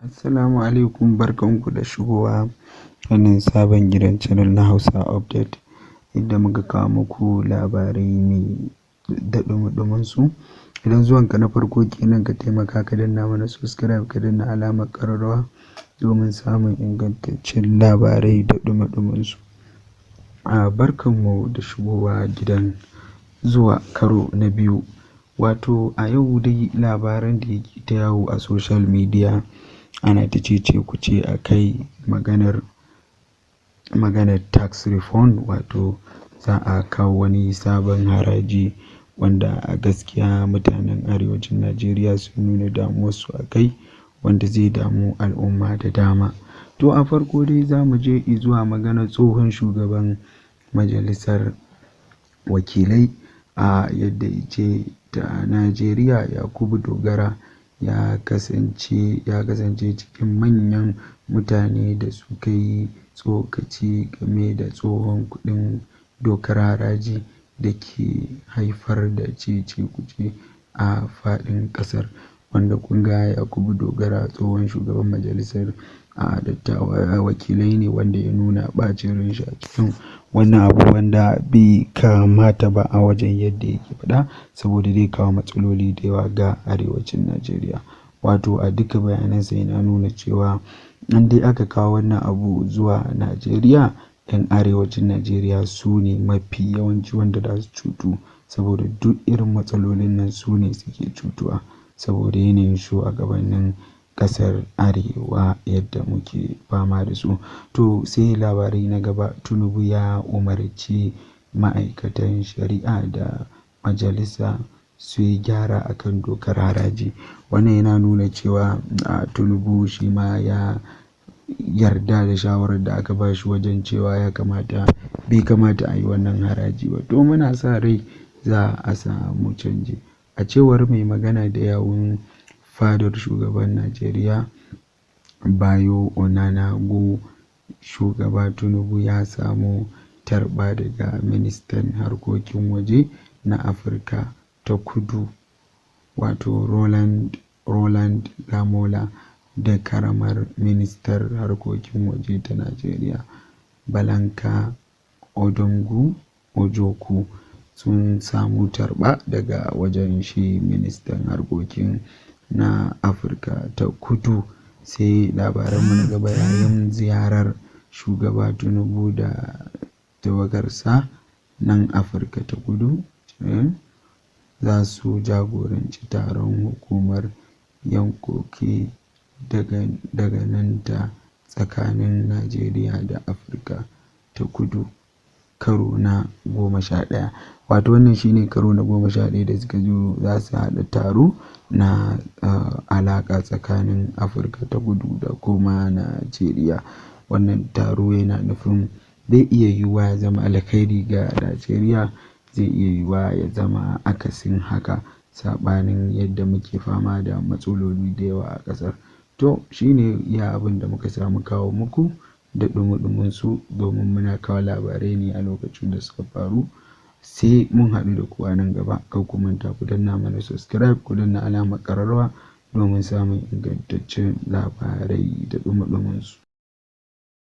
Assalamu alaikum, barkanku da shigowa wannan sabon gidan channel na Hausa Update, inda muka kawo muku labarai mai da ɗumi su. Idan zuwanka na farko kenan, ka taimaka ka danna mana subscribe, ka danna alamar ƙararrawa domin samun ingantaccen labarai da ɗumi su. A barkanmu da shigowa gidan zuwa karo na biyu. Wato a yau dai labaran da yake ta yawo a social media, ana ta cece-kuce a kai maganar tax reform, wato za a kawo wani sabon haraji wanda a gaskiya mutanen arewacin Najeriya sun nuna damuwarsu a kai, wanda zai damu al'umma da dama. To a farko dai za mu je zuwa maganar tsohon shugaban majalisar wakilai a yadda ce ta Najeriya, Yakubu Dogara, ya kasance cikin manyan mutane da suka yi tsokaci game da tsohon kundin dokar haraji da ke haifar da cece-kuce a faɗin ƙasar. Wanda kun ga Yakubu Dogara tsohon shugaban majalisar a dattawa wakilai ne, wanda ya nuna ɓacin ran shi a cikin wannan abu wanda bai kamata ba a wajen yadda yake faɗa, saboda zai kawo matsaloli da yawa ga arewacin Najeriya. Wato a duka bayanansa yana nuna cewa in dai aka kawo wannan abu zuwa Najeriya, 'yan arewacin Najeriya su ne mafi yawanci wanda za su cutu, saboda duk irin matsalolin nan su ne suke cutuwa, saboda yanayin shugabannin ƙasar arewa yadda muke fama da su. To sai labarai na gaba, Tinubu ya umarci ma'aikatan shari'a da majalisa su yi gyara akan dokar haraji. Wannan yana nuna cewa a Tinubu shi ma ya yarda da shawarar da aka ba shi wajen cewa ya kamata, bai kamata a yi wannan haraji ba. To muna sa rai za a samu canji. A cewar mai magana da yawun fadar shugaban Najeriya, Bayo Onanuga, Shugaba Tinubu ya samu tarba daga ministan harkokin waje na Afirka ta Kudu, wato Roland Lamola, da ƙaramar ministar harkokin waje ta Najeriya, Bianca Odumegwu Ojukwu. Sun samu tarba daga wajen shi ministan harkokin na Afirka ta Kudu. Sai labaranmu na gaba, yayin ziyarar Shugaba Tinubu da tawagarsa nan Afirka ta Kudu, za su jagoranci taron hukumar yankoki dangantaka tsakanin Najeriya da Afirka ta Kudu karo na 11. Wato wannan shine karo na 11 da suka zo za su haɗa taro na alaƙa tsakanin Afirka ta Kudu da kuma Najeriya. Wannan taro yana nufin zai iya yiwuwa ya zama alkhairi ga Najeriya, zai iya yiwuwa ya zama akasin haka, saɓanin yadda muke fama da matsaloli da yawa a ƙasar. To shi ne iya abin da muka samu kawo muku da ɗumi su, domin muna kawo labarai ne a lokacin da suka faru. Sai mun haɗu da ku a nan gaba. Kar ku manta ku danna mana subscribe, ku danna alamar ƙararrawa domin samun ingantaccen labarai da ɗumi su.